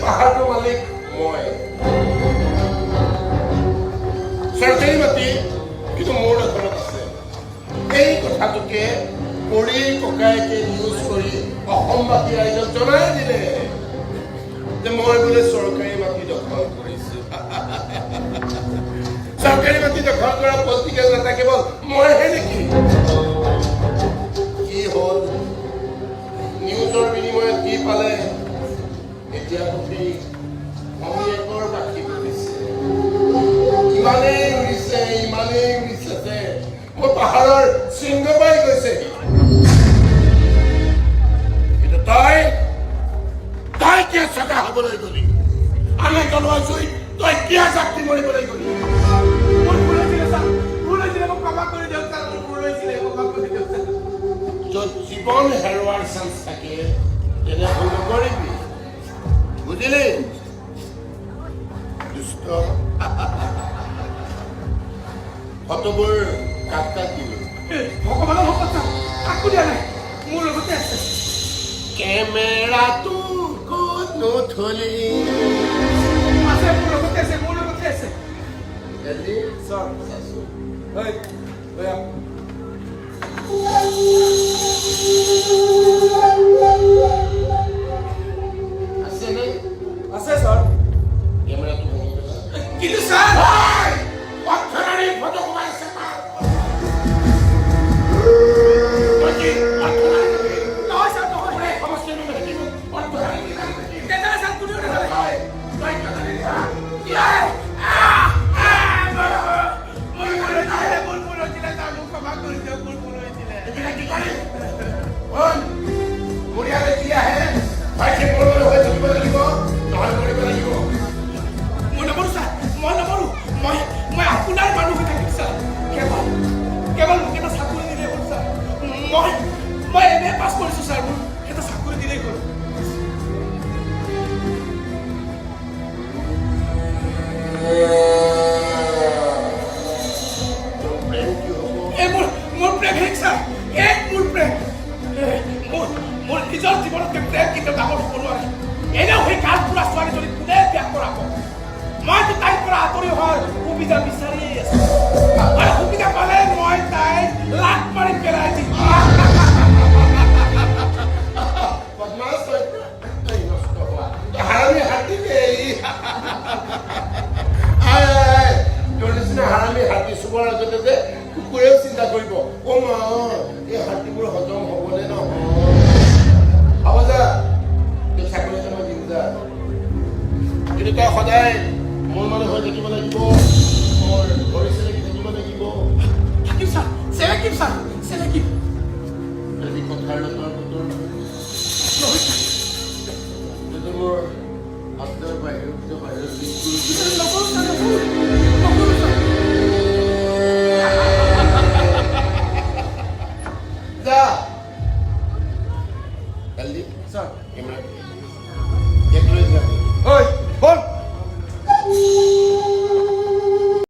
পাহাৰটোৰ মালিক মই। চৰকাৰী মাটি, কিন্তু মোৰ দখলত আছে। এই কথাটোকে পৰীৰ ককায়েকে নিউজ কৰি অসমবাসী ৰাইজক জনাই দিলে যে মই বোলে চৰকাৰী মাটি দখল কৰিছো। চৰকাৰী মাটি দখল কৰা পলিটিকেল নেতা কেৱল মইহে নেকি? কি হ'ল? নিউজৰ বিনিময়ত কি পালে? এতিয়া কফি ভনীয়েকৰ পাখি ফুটিছে। ইমানেই উৰিছে, ইমানেই উৰিছে যে মোৰ পাহাৰৰ শৃংগ পাই গৈছেহি। কিন্তু তই কিয় চকা হবলৈ গলি? আনে জ্বলোৱা জুইত তই কিয় জাপি মৰিবলৈ গলি? মোৰ ভুল হৈছিলে ছাৰ, ভুল হৈছিলে। মোক ক্ষমা কৰি দিয়ক ছাৰ। মোৰ ভুল হৈছিলে, ক্ষমা কৰি দিয়ক ছাৰ। য'ত জীৱন হেৰুৱাৰ চান্স থাকে, তেনে ভুল নকৰিবি, বুজিলি? দুষ্ট। ফটোবোৰ কাক কাক দিলো? ভগৱানৰ শপত ছাৰ, কাকো দিয়া নাই। মোৰ লগতে আছে। কেমেৰাটো ক'ত নথলি? আছে, মোৰ লগতে আছে, মোৰ লগতে আছে। জলদি। ছাৰ। চাচোন। ঐ, লৈ আহ। আছেনে? আছে ছাৰ। কেমেৰাটো ভাঙি পেলা। কিন্তু ছাৰ। অৰ্থনাৰী ফটো সোমাই আছে তাৰ। তই কি অৰ্থনাৰী নেকি? নহয় ছাৰ, নহয়। এই সমষ্টিৰ মানুহে থাকিব অৰ্থনাৰী নেকি? নেজানে ছাৰ, কোনেও নাজানে। তই কিয় জানিলি, হা? মোৰ ভুল হৈছিলে, মোৰ ভুল হৈছিলে ছাৰ। মোক ক্ষমা কৰি দিয়ক, মোৰ ভুল হৈছিলে। এইবিলাক কি কৰিম? শুন, মোৰ ইয়ালৈ যি আহে, ভাইটি মোৰ মানুহ হৈ থাকিব লাগিব, নহ'লে মৰিব লাগিব। মই নমৰো ছাৰ, মই নমৰো। মই আপোনাৰ মানুহ হৈ থাকিম ছাৰ। কেৱল মোক এটা চাকৰি দিলেই হ'ল ছাৰ। মই এম এ পাছ কৰিছোঁ ছাৰ। মোক এটা চাকৰি দিলেই হ'ল। তোৰ প্ৰেম কি হ'ব? এই মোৰ প্ৰেম শেষ ছাৰ, শেষ মোৰ প্ৰেম। মোৰ নিজৰ জীৱনতকৈ প্ৰেম কেতিয়াও ডাঙৰ হ'ব নোৱাৰে। এনেও সেই গাল পুৰা ছোৱালীজনী কোনে বিয়া কৰাব? মইতো তাইৰ পৰা আঁতৰি অহাৰ সুবিধা বিচাৰিয়েই আছো আৰু সুবিধা পালে মই তাইক লাত মাৰি পেলাই দিম। বদমাছ তই, তই নষ্ট হোৱা, তই হাৰামি হাতী বে। আই আই আই, তোৰ নিচিনা হাৰামি হাতী চুবৰ আগতে যে কুকুৰেও চিন্তা কৰিব, অ' মা, এই হাতীবোৰ হজম হ'বনে নহয়। হ'ব যা, তোক চাকৰি এটা মই দিম যা। কিন্তু তই সদায় মোৰ মানুহ হৈ থাকিব লাগিব, মোৰ ভৰি চেলেকি থাকিব লাগিব। থাকিম ছাৰ, চেলেকিম ছাৰ, চেলেকিম। যদি কথাৰ লতৰ বতৰ নহয় ছাৰ। যদি মোৰ আব্দাৰ বাহিৰত বাহিৰত নকৰোঁ ছাৰ, নকৰোঁ, নকৰোঁ ছাৰ। যা, জলদি। ছাৰ। কেমেৰা।